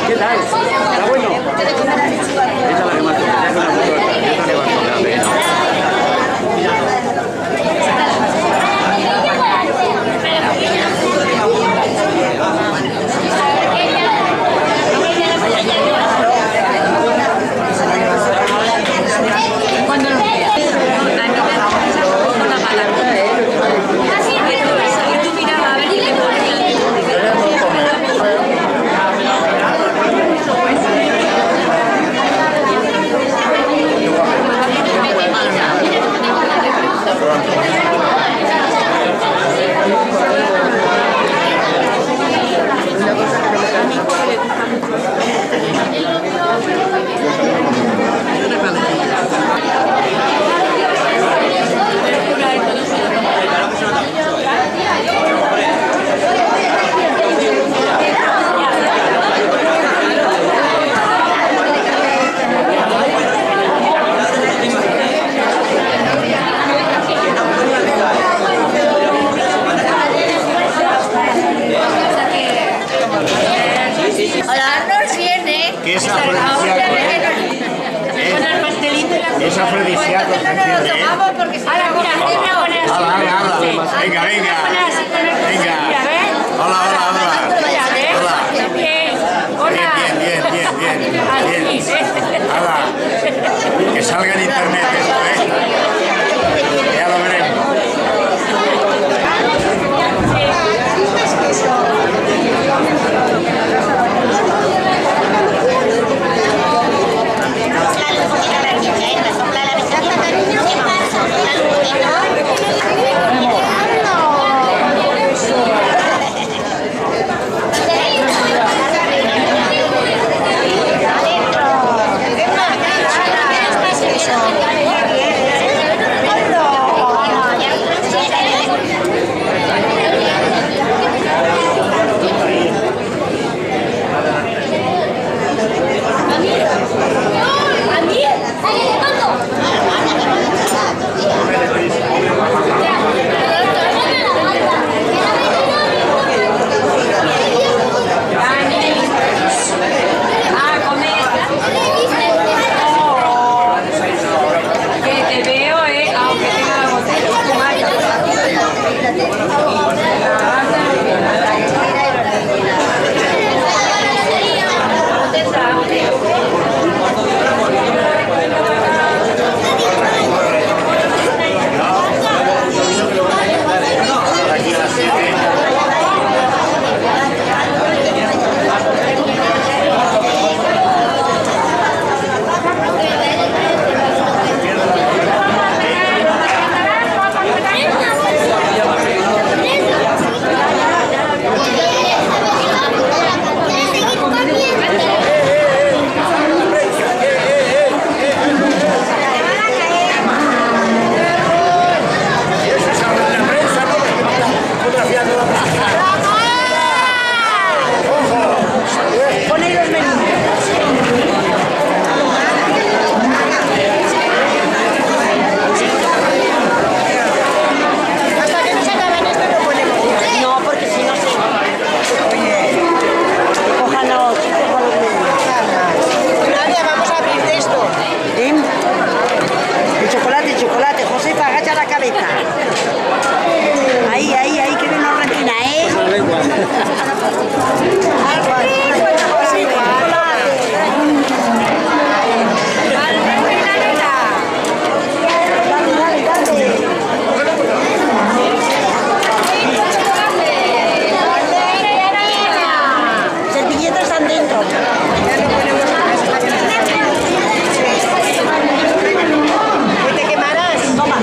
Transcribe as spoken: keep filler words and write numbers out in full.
¿Qué tal? ¿Está bueno? Esa es la que más te gusta, es una foto de esta, yo te levanto la pena. Hola, no viene. Que es afrodisíaco, ¿eh? Es afrodisíaco, ¿eh? Ahora, mira, mira, hola. Ala, ala, ala. Venga, venga. Venga. Hola, hola, hola. Hola. Bien, bien, bien, bien, bien. Bien. Ala. Que salga en internet esto, ¿eh? Ya lo veremos. Que te veo, eh, aunque tenga la botella, tu marca. Pon ahí los menús. Hasta que no se acaben esto, no ponemos. No, porque si no se... Oye, cójanos, cójanos los menús. Bueno, Nadia, vamos a abrir de esto. ¿Eh? El chocolate, el chocolate. Josefa, agacha la cabeza. Ahí, ahí, ahí, que viene una retina, ¿eh? Servilletas están dentro. ¿Te quemarás? Toma.